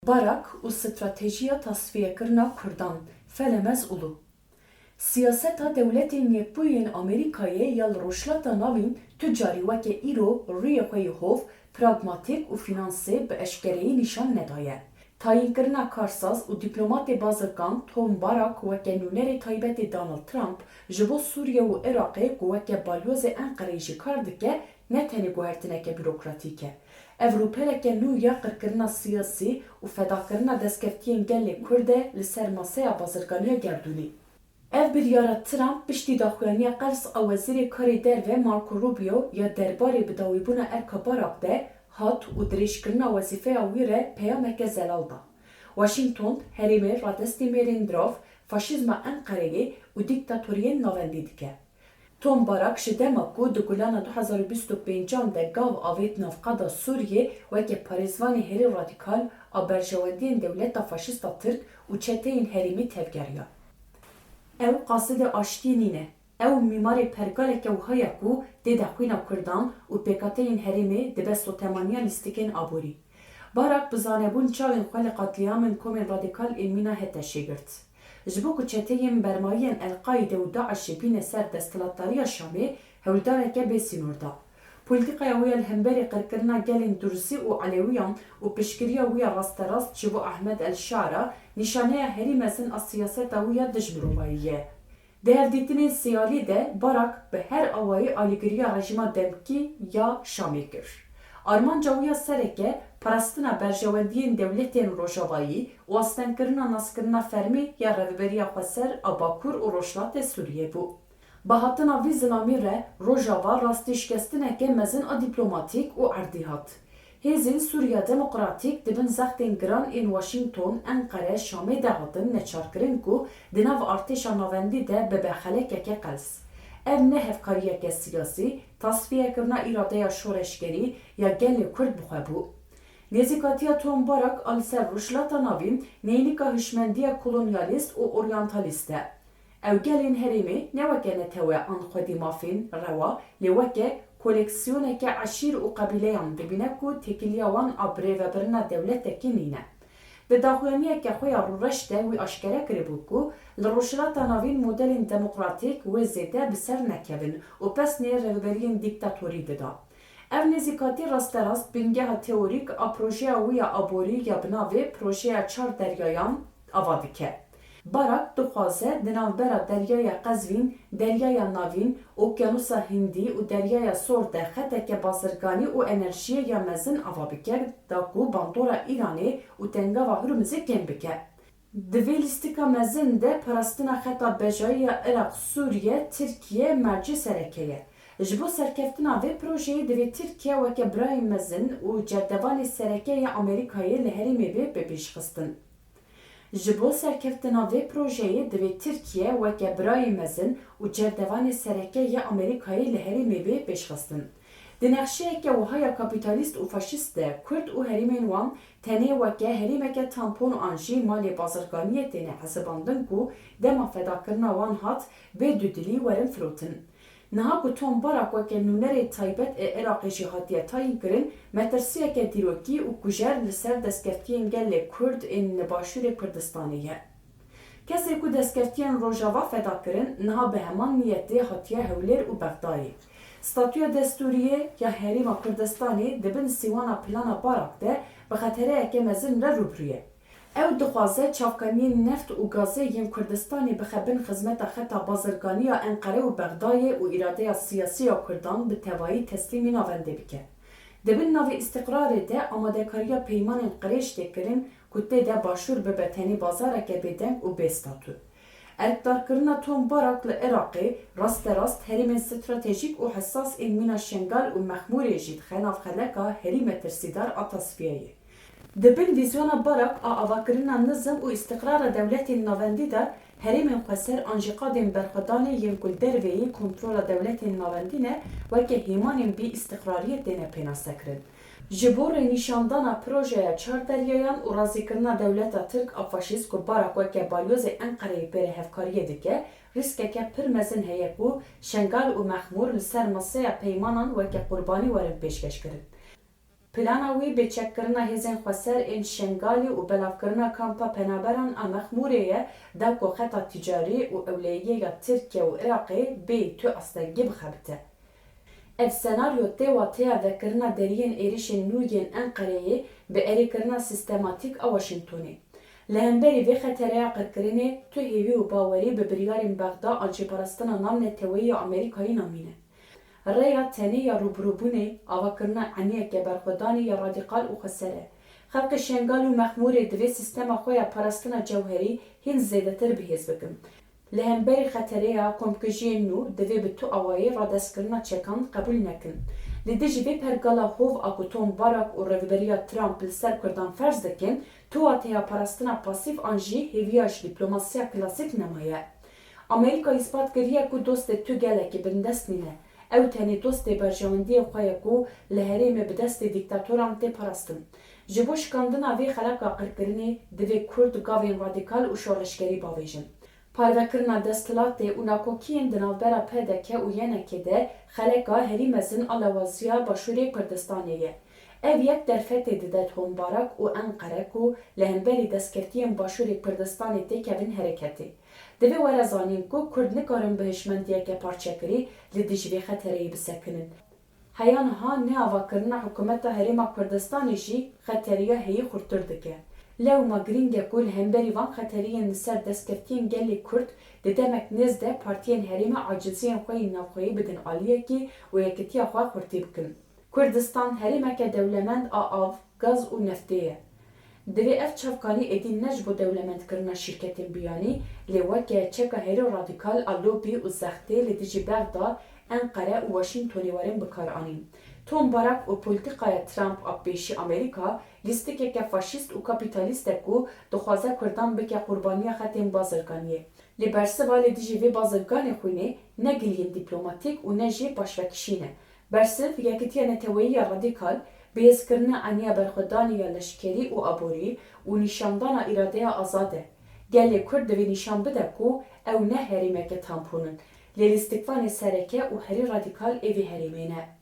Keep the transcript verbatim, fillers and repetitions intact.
Barak û stratejiya tasfiyekirina Kurdan, Felemez Ulu. Siyaseta Dewletên Yekbûyî yên Amerîkayê ya li Rojhilata Navîn tu carî weke îro rûyê xwe yê hov, pragmatîk û fînansê bi eşkereyî nîşan nedaye. Tayînkirina karsaz û dîplomatê bazirgan Tom Barak weke nûnerê taybet ê Donald Trump ji bo Sûriye û Iraqê ku weke balyozê Enqereyê jî kar dike, ne tenê guhertineke bürokratîk e. Ev rûpeleke nû ya qirkirina siyasî û fedakirina destkeftiyên gelê Kurd e li ser maseya bazirganiya gerdûnî. Ev biryara Trump piştî daxuyaniya qels a Wezîrê Karê Derve Marco Rubio ya derbarê bidawîbûna erka Barak de hat û dirêjkirina wezîfeya wî re peyameke zelal da. Washington herêmê radestî mêrên dirav, faşîzma Enqereyê û dîktatoriyên navendî dike. Tom Barak ji dema ku di Gulana du hezar û bîst û pêncan de gav avêt nav qada Sûriyê weke parêzvanê herî radîkal a berjewendiyên dewleta faşîsta Tirk û çeteyên herêmî tevgeriya. Ew qasidê aştiyê nîne. Ew mîmarê pergaleke wiha ye ku tê de xwîna Kurdan û pêkhateyên herêmê dibe sotemaniya lîstikên aborî. Barak bi zanebûn çavên xwe li qatlîamên komên radîkal ên mîna hete şêgirt. Ji bo ku çeteyên bermayiyên El-Qaîde û DAIŞê bîne ser desthilatdariya Şamê, hewldaneke bê sînor da. Polîtîkaya wî ya li hemberî qirkirina gelên Durzî û Elewiyan û piştgiriya wî ya rasterast ji bo Ahmed El-Şara nîşaneya herî mezin a siyaseta wî ya dijmirovayî ye. Di hevdîtinên sê alî de Barak bi her awayî alîgiriya rejîma demkî ya Şamê kir. Armanca wî ya sereke parastina berjewendiyên dewletên Rojavayî û astengkirina naskirina fermî ya Rêveberiya Xweser a Bakur û Rojhilatê Sûriyê bû. Bi hatina vî zilamî re Rojava rastî şikestineke mezin a dîplomatîk û erdî hat. Hêzên Sûriya Demokratîk di bin zextên giran ên Washington, Enqere, Şamê de hatin neçarkirin ku di nav artêşa navendî de bibe xelekeke qels. Ev ne hevkariyeke siyasî, tasfiyekirina îradeya şoreşgerî ya gelê Kurd bi xwe bû. Nêzîkatiya Tom Barak a li ser Rojhilata Navîn neynika hişmendiya kolonyalîst û oryantalîst e. Ew gelên herêmê ne weke netewe an xwedî mafên rewa, lê weke koleksiyoneke eşîr û qebîleyan dibîne ku têkiliya wan a birêvebirina dewletekî nîne. Di daxuyaniyeke xwe ya rûreş de wî aşkere kiribû ku li Rojhilata Navîn modelên demokratîk wê zêde bi ser nekevin û pesnê rêveberiyên dîktatorî bida. Ev nêzîkatî rasterast bingeha teorîk a projeya wî ya aborî ya bi navê Projeya Çar Deryayan ava dike. Barak dixwaze di navbera Deryaya Qezvîn, Deryaya Navîn, Okyanusa Hindî û Deryaya Sor de xeteke bazirganî û enerjiyê ya mezin ava bike, da ku bandora Îranê û Tengava Hurmizê kêm bike. Di vê lîstika mezin de parastina xeta bejayî ya Iraq, Sûriye, Tirkiye mercê sereke ye. Ji bo serkeftina vê projeyê divê Tirkiye weke birayê mezin û cerdevanê sereke yê Amerîkayê li herêmê bê bipêşxistin. Ji bo serkeftina vê projeyê divê Tirkiye weke birayê mezin û cerdevanê sereke yê Amerîkayê li herêmê bê pêşxistin. Di nexşeyeke wiha ya kapîtalîst û faşîst de Kurd û herêmên wan tenê weke herêmeke tampon an jî malê bazirganiyê têne hesibandin ku dema fedakirina wan hat bê dudilî werin firotin. Niha ku Tom Barak weke nûnerê taybet ê Iraqê jî hatiye tayînkirin, metirsiyeke dîrokî û kujer li ser destkeftiyên gelê Kurd ên li Başûrê Kurdistanê ye. Kesê ku destkeftiyên Rojava feda kirin, niha bi heman niyetê hatiye Hewlêr û Bexdayê. Statûya destûriyê ya Herêma Kurdistanê di bin sîwana plana Barak de bi xetereyeke mezin re rûbirû ye. Ew dixwaze çavkaniyên neft û gazê yên Kurdistanê bixe bin xizmeta xeta bazirganî ya Enqere û Bexdayê û îradeya siyasî ya Kurdan bi tevayî teslîmî navendê bike. Di bin navê îstiqrarê de amadekariya peymanên qirêj tê kirin ku tê de Başûr bibe tenê bazareke bêdeng û bê statû. Erkdarkirina Tom Barak li Iraqê rasterast herêmên stratejîk û hesas ên mîna Şengal û Mexmûrê jî dixe nav xeleka herî metirsîdar a tasfiyeyê. Di bin vîzyona Barak a avakirina nizm û îstiqrara dewletên navendî de herêmên xweser an jî qadên berxwedanê yên ku li derveyî kontrola dewletên navendî ne, weke hêmanên bî îstiqrariyê têne pênasekirin. Ji bo rênîşandana projeya Çar Deryayan û razîkirina dewleta Tirk a faşîst ku Barak weke balyozê Enqereyê pê re hevkariyê dike, rîskeke pir mezin heye ku Şengal û Mexmûr li ser maseya peymanan weke qurbanî werin pêşkêşkirin. Plana wî bê çekkirina hêzên xweser ên Şengalî û belavkirina kampa penaberan a Mexmûrê ye, da ku xeta ticarî û ewleyiyê ya Tirkiye û Iraqê bê tu astengî bixebite. Ev senaryo tê wateya vekirina deriyên êrişên nû yên Enqereyê bi erêkirina sîstematîk a Washingtonê. Li hemberî vê xetereya qirkirinê tu hêvî û bawerî bi biryarên Bexda an jî parastina navneteweyî ya Amerîkayî namîne. Rêya tenê ya rûbirûbûnê, avakirina eniyeke berxwedanê ya radîkal û xweser e. Xelkê Şengal û Mexmûrê divê sîstema xwe ya parastina cewherî hîn zêdetir bihêz bikin. Li hemberî xetereya komkujiyên nû divê bi tu awayî radestkirina çekan qebûl nekin. Li dijî vê pergala hov a ku Tom Barak û Rêveberiya Trump li ser Kurdan ferz dikin, tu wateya parastina pasîf an jî hêviya ji dîplomasiya klasîk nemaye. Amerîka îspat kiriye ku dostê tu gelekî bindest nîne. Ew tenê dostê berjewendiyên xwe ye ku li herêmê bi destê dîktatoran tê parastin. Ji bo şikandina vê xeleka qirkirinê divê Kurd gavên radîkal û şoreşgerî bavêjin. Parvekirina desthilatê û nakokiyên di navbera P D K û Y N K de xeleka herî mezin a lawaziya Başûrê Kurdistanê ye. Ev yek derfetê dide Tom Barak û Enqere ku li hemberî destkeftiyên Başûrê Kurdistanê têkevin hereketê. Divê were zanîn ku Kurd nikarin bi hişmendiyeke parçekirî li dijî vê xetereyê bisekinin. Heya niha neavakirina hikûmeta Herêma Kurdistanê jî xeteriya heyî xurttir dike. Lewma girîng e ku li hemberî van xeteriyên li ser destkeftiyên gelê Kurd di demek nêz de partiyên herêmê aciziyên xwe yên navxweyî bidin aliyekî û yekitiya xwe xurtî bikin. Kurdistan herêmeke dewlemend a av, gaz û neftê ye. Divê ev çavkanî êdî ne ji bo dewlemendkirina şîrketên biyanî, lê weke çeka herî radîkal a lobî û zextê li dijî Bexda, Enqere û Washingtonê werin bikaranîn. Tom Barak û polîtîkaya Trump a pêşî Amerîka lîstikeke faşîst û kapîtalîst e ku dixwaze Kurdan bike qurbaniya xetên bazirganiyê. Lê bersiva li dijî vê bazirganê xwînê ne giliyên dîplomatîk û ne jî paşvekişî ne. Bersiv, yekitiya neteweyî ya radîkal, bihêzkirina eniya berxwedanê ya leşkerî û aborî û nîşandana îradeya azad e. Gelê Kurd divê nîşan bide ku ew ne herêmeke tampon in, lê lîstikvanê sereke û herî radîkal ê vê herêmê ne.